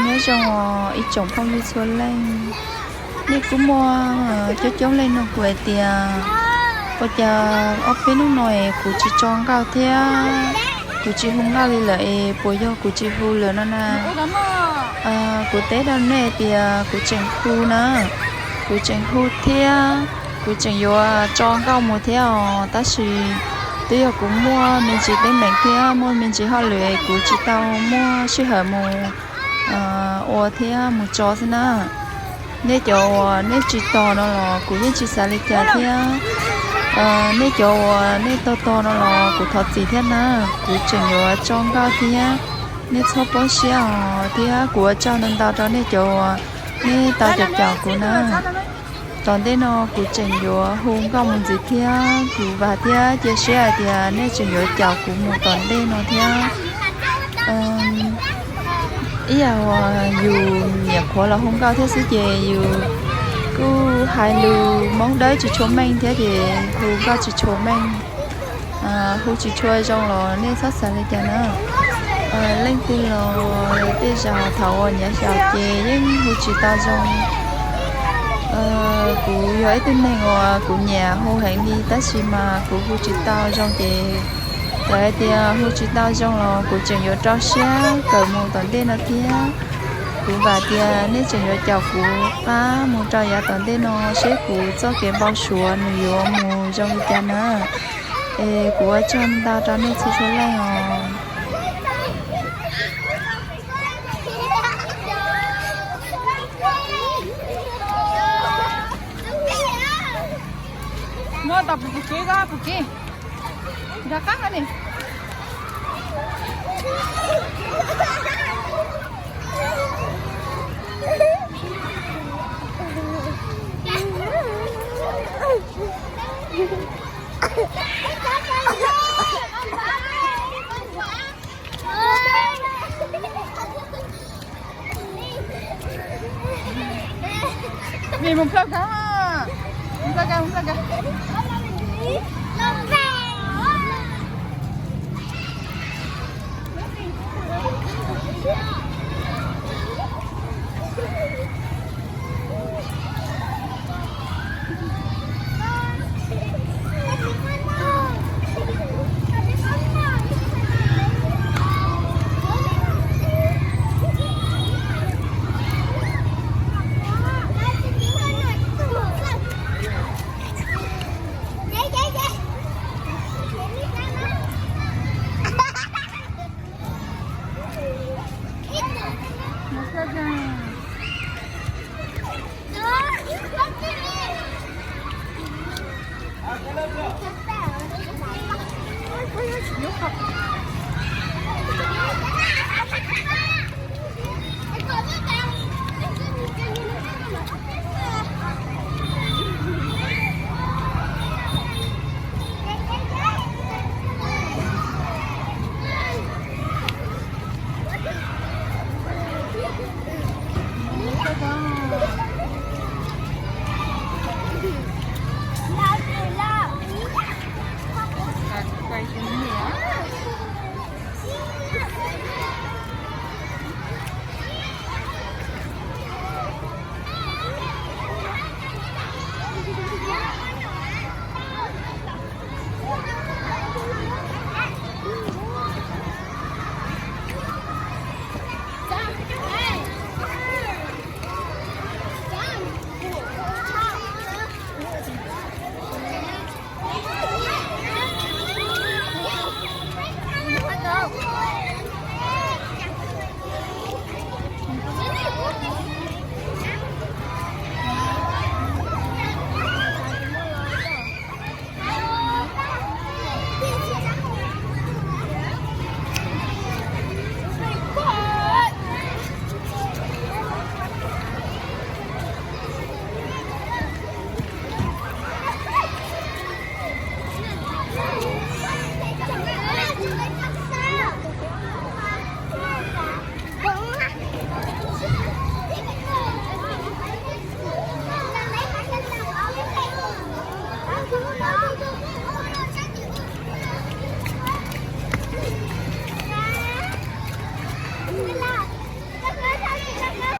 Nyob zoo ib tsoom phooj ywg txhua leej, nej kuj muaj coob coob leej nug kuv hais tias, ua cas ob peb hnub no es kuv tsis tso nkauj thiab kuv tsis hu nkauj li lawm es puas yog kuv tsis hu lawm no na? Kuv teb rau nej tias kuv tseem hu na, kuv tseem hu thiab kuv tseem yuav tso nkauj mus thiab os, tab sis twb yog kuv muaj me ntsis teeb meem thiab muaj me ntsis hauj lwm es kuv tsis tau muaj sij hawm mus ua thiab mus tso xwb na. Nej cov uas nej tsis tos no los kuv yeej tsis xav li cas thiab. Nej cov uas nej tos tos no los kuv thov txim thiab na, kuv tseem yuav tso nkauj thiab. Nej txhob poob siab os, thiab kuv ua tsaug ntau ntau rau nej cov uas nej tau caum caum kuv na. Tom ntej no kuv tseem yuav hu nkauj mus ntxiv thiab, kuv vam thiab cia siab hais tias nej tseem yuav caum kuv mus tom ntej no thiab. Ib yam uas yus nyiam qhuav los hu nkauj thiab xwb ces yus kuj hais lus Hmoob Dawb tsis tshua meej thiab ces hu nkauj tsis tshua meej, hu tsis tshua zoo los nej txhob xav li cas na. Leej twg los tej zaum thaum uas nyiam xyaum ces yeej hu tsis tau zoo. Kuv yog ib tug neeg uas kuv nyiam hu heev li tab sis mas kuv hu tsis tau zoo ces lawv hais tias hu tsis tau zoo los kuv tseem yuav rau siab kawm mus tom ntej no thiab. Kuv vam tias nej tseem yuav caum kuv qab mus rau yav tom ntej no seb kuv txoj kev npau suav nws yuav mus zoo li cas na. Es kuv ua tsaug ntau rau nej txhua txhua leej os. Nyob tau puv kev, puv kev. Rov qab no ne. Vim mus plhov kawg, mus plhov kawg, mus plhov kawg.